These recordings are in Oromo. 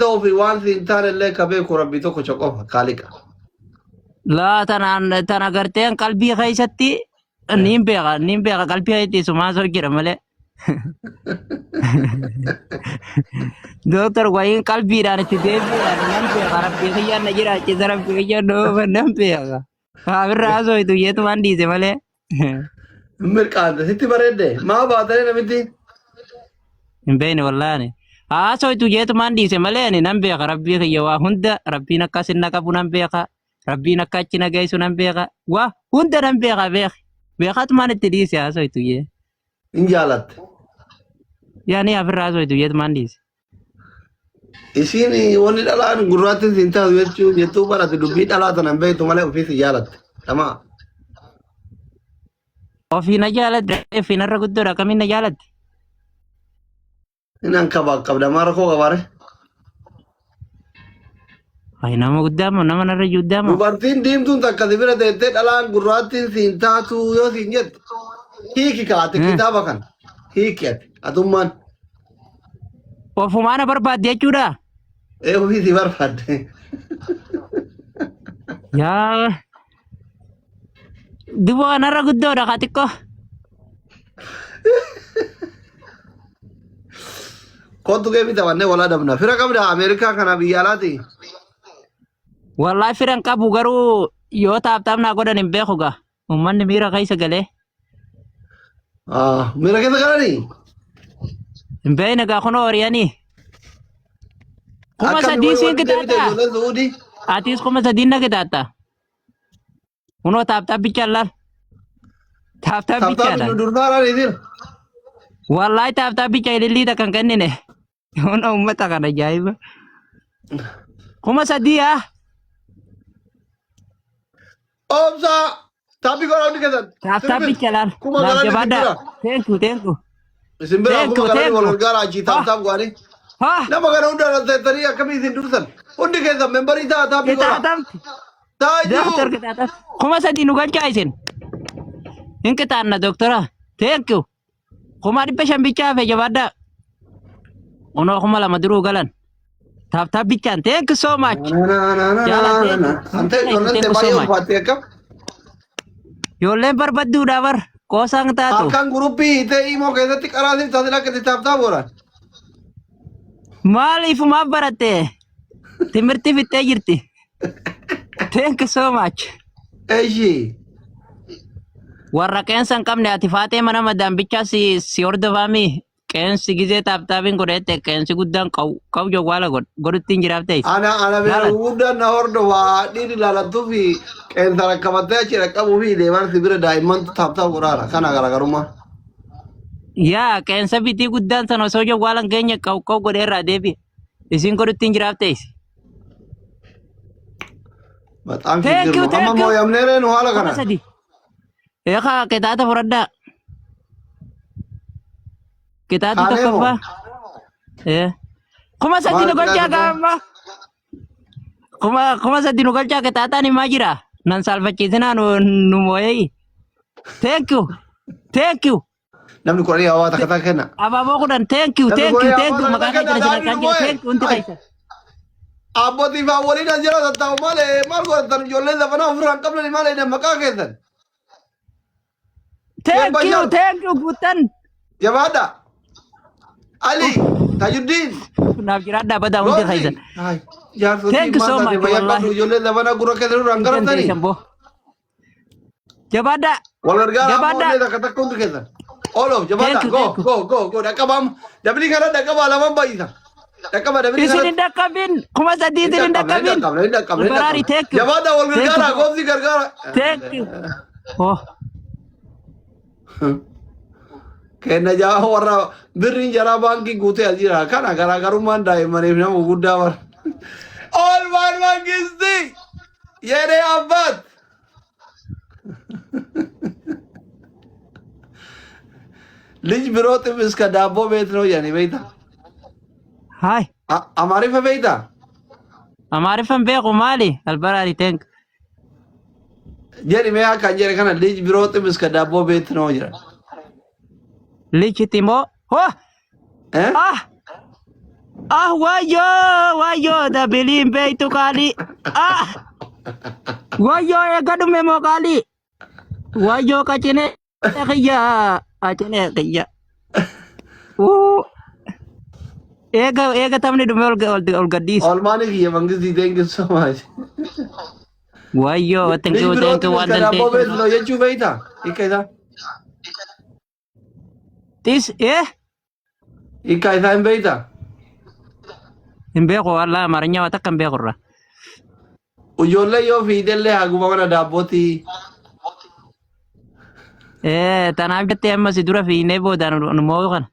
ta'uu fi waan si hin taane illee ka beeku Rabbii tokkicha qofa kaaliqa. Laa tanaan tana garteen qalbii keessatti niin beeka niin beeka qalbii keessatti sumaa soo jira malee. Dooktar wayiin qalbiidhaan itti deebi'uudhaan nan beeka rabbii kiyyaan na jiraachisa rabbii kiyyaan na oofa nan beeka. Haabirra haasooytu yeetumaan dhiise malee. Mirqaante sitti bareedde maa baatanii namitti? Hin beekne wallaani. Haasooytu yeetumaan dhiise malee ani nan beeka rabbii kiyya waa hunda rabbiin akkas na qabu nan beeka rabbiin akka achi na geessu nan beeka waa hunda nan beeka beek beekatumaan itti dhiise haasooytu yee. Hin jaalatte. Yaani afirraa haasooytu yeetumaan dhiise. Isiin wanni dhalaan gurraattiin siin taatu jechuu jettuu barate dubbii dhalaa tana hin beektu malee ofii si jaalatte. Dhamaa. Ofii na jaalatte ofii narra guddoodha akkamiin na jaalatte? Inni hanqaba qabda maa rakkoo qabaare. Ay nama guddaa moo nama narra guddaa moo? Dubartiin diimtuun takka si bira teettee dhalaan gurraattiin siin taatu yoo siin jette hiiki kaate kitaaba kana hiiki ati atummaan. Ofumaa na barbaadde jechuudha. Ee ofii si barbaadde. Yaa duboo narra guddoodha ka xiqqoo. Kottu kee bitawannee wal adabna. Fira qabda Ameerikaa kana biyya alaati. Wallahi fira hin qabu garuu yoo taaptaap naa godhan hin beeku gaa. Uummanni miira keessa galee. Ah, miira keessa galanii? Hin beekne gaa kunoo horiyanii. Kuma Akkami sadii wayi siin walitti deebite qixaaxaa. ijoolleen Su'uudii? Atis 3000 na qixaaxxa. Kunoo taaptaap bichaan laal. Taaptaap Taaptaap bichaadha. nu dursaaraan isin. Wallaahi taaptaap bicha ilillii takka hin kennine. Kunoo uummata kana ajaa'iba. 3000 haa. Obsa taappii godhaa hundi keessan. Taaptaap Triple. bicha laal. Kuma Laal galanni isin jabaadhaa. bira. Thank you, thank you. Isin bira Thank kuma you, galanni thank wal you. gargaara achii taap taap godhanii. Ha! Nama kana hunda dhalteettanii akkamii isin dursan. Hundi keessan membarii ta'a taappii godhaa. Qixaaxamti. Taajuu. Dooktar qixaaxamti. 3000 nu galchaa isin. Hin qixaanna dooktora. Thank you. 500,000 bichaa hafe jabaadhaa. Kunoo 2000 duruu galan. Taap taap bichaan. Thank you so much. Jaalaa thank you. Ante ijoolleen Thank tee you so baay'ee much. ulfaatte akkam. Ijoolleen barbadduudha bar. Qoosaan taatu. Halkan guruppii hiitee imoo keessatti qaraasiif taasila akka itti taap taap godhan. Maal ifumaaf baratte? Timirti fixxee jirti. Thank you so much. Eshi. Warra qeensa hin qabne ati faaxee mana madaambichaa si, si hordofaami. Qeensi gizee taaptaapiin godheette qeensi guddaan qaw qaw jawwaala godh godhutti hin jiraaf ta'e. Ana ana beera Laalan. guddaan na hordofa dhiirri laalattuu fi qeensa rakkabattee achi dhaqqabuu fi deemaan si bira daa'immantu taap taap godhaara. Kana garaagarummaa. Yaa qeensa bitii guddaan sana osoo jawwaala hin geenye qaw qaw godhee irraa deebi'e. Isin godhutti hin jiraaf ta'e. Baxaam Thank you, shigirru. Amma thank you. mooyamneeree nu haala Kuma kanaan. sadii. Eekaa qixaaxa fudhadhaa. Qixaaxi Kaanee moo? tokkoffaa. Ee. 3000 nu Maal galchaa qixaaxi kun? gaama. 3000 nu galchaa qixaaxaan himaa jira. Nan saalfachiisinaa nu nu moo'ee. Thank you. Thank you. Namni kudhanii hawaa takka takka kenna. Abaaboo 10 thank you Namni thank you kudhanii thank you hawaa maqaa takka keessan takka isin kenna harkaan daadhii jira nu thank you hundi moo'e. keessan. Abbootii fi waliin as jala tattaa'u malee maal godhatan ijoolleen lafanaa ofirraa hin qabnani maal jedhan maqaa keessan. Thank you Bashar. thank you guuttan. Jabaadha. Ali Tajuddin. Naaf jiraadhaa badaa hundi Rozi. keessan. Ay, Jaarsotii Thank you maal so taate much fayyaa wallahi. qabdu ijoolleen lafanaa gurra keessa nurraa hin garaftanii. Dandeessan boo. Jabaadhaa. Wal gargaara ammoo Jabaadhaa. illee takka takka hundi keessan. Olof jabaadha. Thank you, Go thank you. go go go dhaqqabaam. Dabilii kana dhaqqabaa lamaan baay'isa. Dhaqqaba dabilii Isin kanatti. hin dhaqqabin. Kuma sadiitiin hin Hin dhaqqabin. dhaqqabne hin dhaqqabne hin Ferrari, dhaqqabne. thank you. Jabaadha wal Thank you, gargaara bro. goofti gargaara. Thank you. Oh. Kenna jaa warra birriin jaraa baankii guutee as jira. Kana garaagarummaan daa'immaniif nama guddaa bara. Oolmaan mangisti jedhee abbaat. ልጅ ቢሮጥም እስከ ዳቦ ቤት ነው የኔ ቤታ Hi. አማሪፈ ቤታ Amaariffan beeku maali? Albaraari thank. jedhi mee akka jedhe kana ልጅ ቢሮጥም እስከ ዳቦ ቤት ነው jedhan Lichiti moo? Oh! Eh? Ah! Ah wayyoo wayyoo dabiliin beektu qaalii. Ah wayyoo eega dhume moo qaalii. Wayyoo qacinee kiyya qacinee kiyya. Uu eega eega taphni dhume ol ol ol gadhiisa. Oolmaanii kiyya mangistii thank you so much. Wayyoo thank Lij you thank birootiin you waan iska daabboo dandeessu. beektu jechuu beektaa? Hiika isaa. Tis eh Hiika isaa hin beektaa? hin beeku wallaahi Amaarinya waa takka hin beeku irraa. Ijoollee yoo fiidellee haguma mana daabbootii. Eh tanaaf jettee amma si dura fiinee boodaan nu moo'u kana.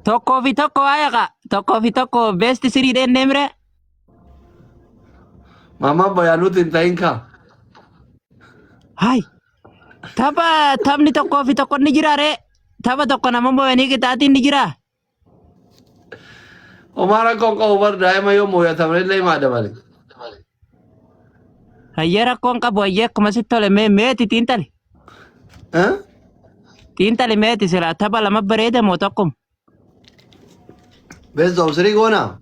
1-1 waayaqa 1-1 best sirii dheennee mire. Mama bayaanuutti hin ta'in kaa. Hai tapha taphni 1-1 ni jira ree tapha tokko nama moo'anii qixaatiin ni jira. Homaa rakkoon qabu bar daa'ima yoo moo'atamne illee himaa dabale. Hayyee rakkoon qabu hayyee akkuma sitti tole mee meeti xiinxali. Eh? Xiinxali meeti silaa tapha lama bareeda moo tokkuma. Best of three goona.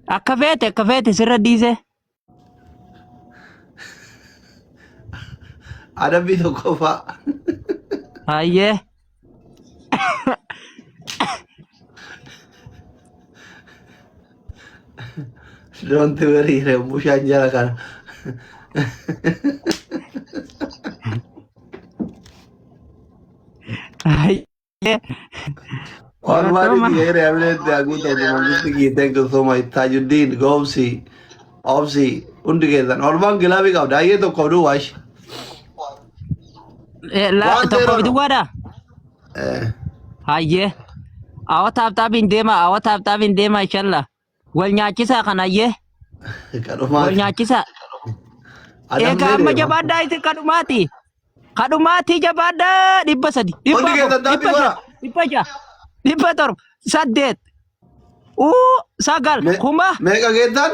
Akka feete sirra dhiisee. Adabbii tokkoffaa. Hayyee. Don't worry, bushaan jala kana. Hayyee. Oolmaan Galatoomaa. itti gahee amileetti haguuta mangisti kiyya thank you so much. Tajuddin, Goobsi, Obsi, hundi keessan. Oolmaan gilaabii qabda. Hayyee tokkoof duwwaash. Eh, la Waan tokkoof zeeroo no. duwwaadha. Eh. Hayyee. Awa taaptaapiin deema awa taaptaapiin deema inshallah. Wal nyaachisaa kan hayyee. Wal Kadhumaati. nyaachisaa. Egaa Adamnee amma deema. jabaadhaa isin kadhumaati. Kadhumaatii jabaadhaa 300, dhibba Hundi afur, keessan taappii 500, godha. 600, 700, 8, uu 9, 1000. Meeqa geettan?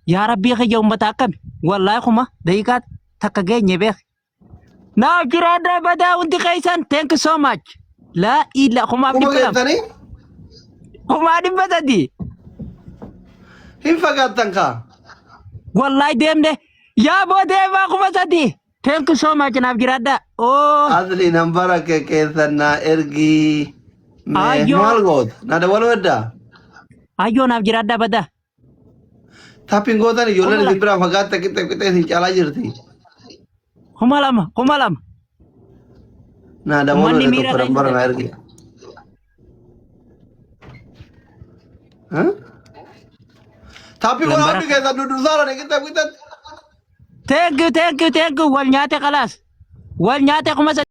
Yaa Rabbii kiyya uummata akkami? Wallaahi 1000 daqiiqaa takka geenye beek. Naaf jiraadhaa badaa hundi keessan thank you so much. Laa ila kumaaf Kuma 200. geettanii? 1300. Hin fagaattan kaa. Wallaahi deemne yaa boo deemaa 3000. Thank you so much naaf jiraadhaa. Oh Asli nambara kee keessan naa ergii. Mee ayyoo maal goota? Na dabaluu heddaa? ayyoo naaf jiraadhaa badaa. Tappiin gootan ijoolleen Kuma isin lama biraa fagaatte qixxe qixxee isin caalaa jirti. 2000 2000. Naa dabaluu Uummanni hedda miira tokko keessa nambara jira. naa ergi. Huh? Tappi godha Nambara hundi keessan dudursaara qixxe qixxetti. Thank you thank you thank you wal nyaate kalaas. Wal nyaate 3000.